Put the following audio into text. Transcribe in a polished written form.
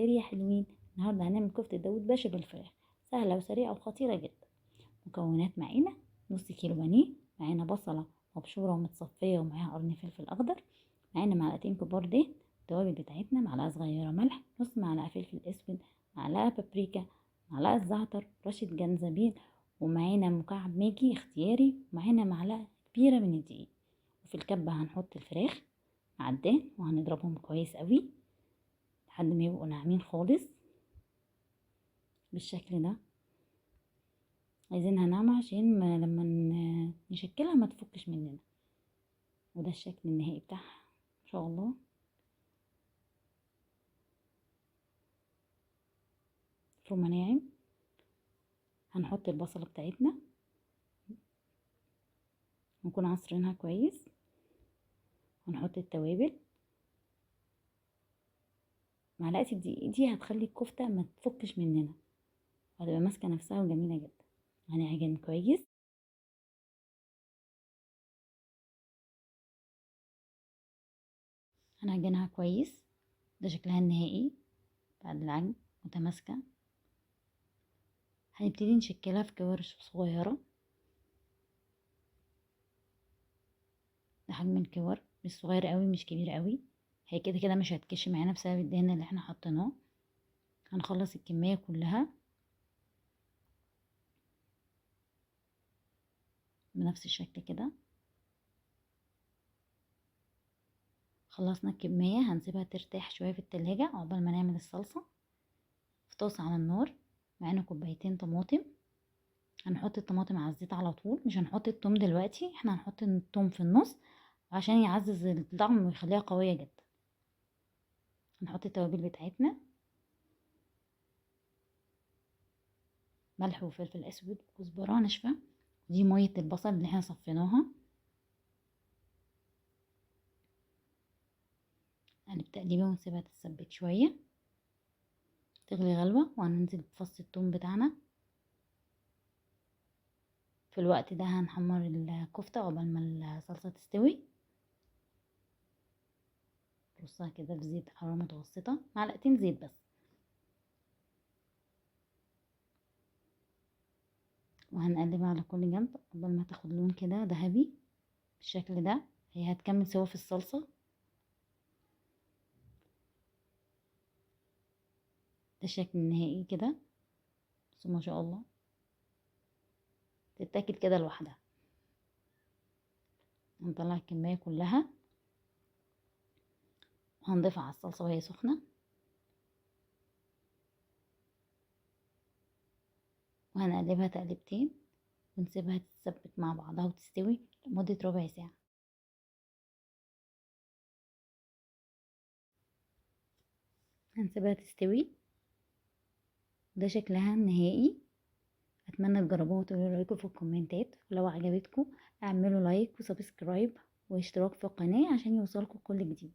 الخير يا حلوين. النهارده هنعمل كفتة داوود باشا بالفراخ، سهلة وسريعة وخطيرة جدا. مكونات معانا نص كيلو بانيه، معانا بصلة مبشورة ومتصفية ومعاها قرن فلفل أخضر، معانا معلقتين كبار دهن، التوابل بتاعتنا معلقة صغيرة ملح، نص معلقة فلفل أسود، معلقة بابريكا، معلقة زعتر، رشة جنزبيل، ومعانا مكعب ماجي اختياري، ومعانا معلقة كبيرة من الدقيق. وفي الكبة هنحط الفراخ مع الدهن وهنضربهم كويس قوي لحد ما يبقوا ناعمين خالص بالشكل ده. عايزينها ناعمة عشان ما لما نشكلها ما تفكش مننا. وده الشكل النهائي بتاعها ان شاء الله. مفرومة ناعم. هنحط البصلة بتاعتنا، نكون عصرينها كويس، هنحط التوابل. معلقة الدقيق دي هتخلي الكفتة ما تفكش مننا، وهتبقى ماسكة نفسها وجميلة جدا. هنعجن كويس. هنعجنها كويس. ده شكلها النهائي بعد العجن، متماسكة. هنبتدي نشكلها في كور صغيرة. ده حجم الكور، مش صغير قوي مش كبير قوي، هي كده كده مش هتكش معانا بسبب الدهن اللي احنا حطيناه. هنخلص الكمية كلها بنفس الشكل كده. خلصنا الكمية، هنسيبها ترتاح شوية في التلاجة عقبال ما نعمل الصلصة. في طاسة على النار معانا كوبايتين طماطم. هنحط الطماطم على الزيت على طول، مش هنحط التوم دلوقتي، احنا هنحط التوم في النص عشان يعزز الطعم ويخليها قوية جدا. هنحط التوابل بتاعتنا، ملح وفلفل اسود وكزبرة ناشفة، دي مية البصل اللي احنا صفيناها. هنقلب تقليبة ونسيبها تتسبك شوية، تغلي غلوة، وهننزل بفص التوم بتاعنا. في الوقت ده هنحمر الكفتة عقبال ما الصلصة تستوي. رصها كده في زيت حرارة متوسطة، معلقتين زيت بس، وهنقلبها على كل جنب قبل ما تاخد لون كده ذهبي بالشكل ده. هي هتكمل سوا في الصلصة. ده الشكل النهائي كده، بس ما شاء الله تتاكل كده لوحدها. هنطلع الكمية كلها وهنضيفها على الصلصة وهي سخنة، وهنقلبها تقلبتين ونسيبها تتسبك مع بعضها وتستوي لمدة ربع ساعة. هنسيبها تستوي. ده شكلها النهائي. اتمنى تجربوها وتقولوا رايكم في الكومنتات، ولو عجبتكم اعملوا like و subscribe واشتراك في القناة عشان يوصلكم كل جديد.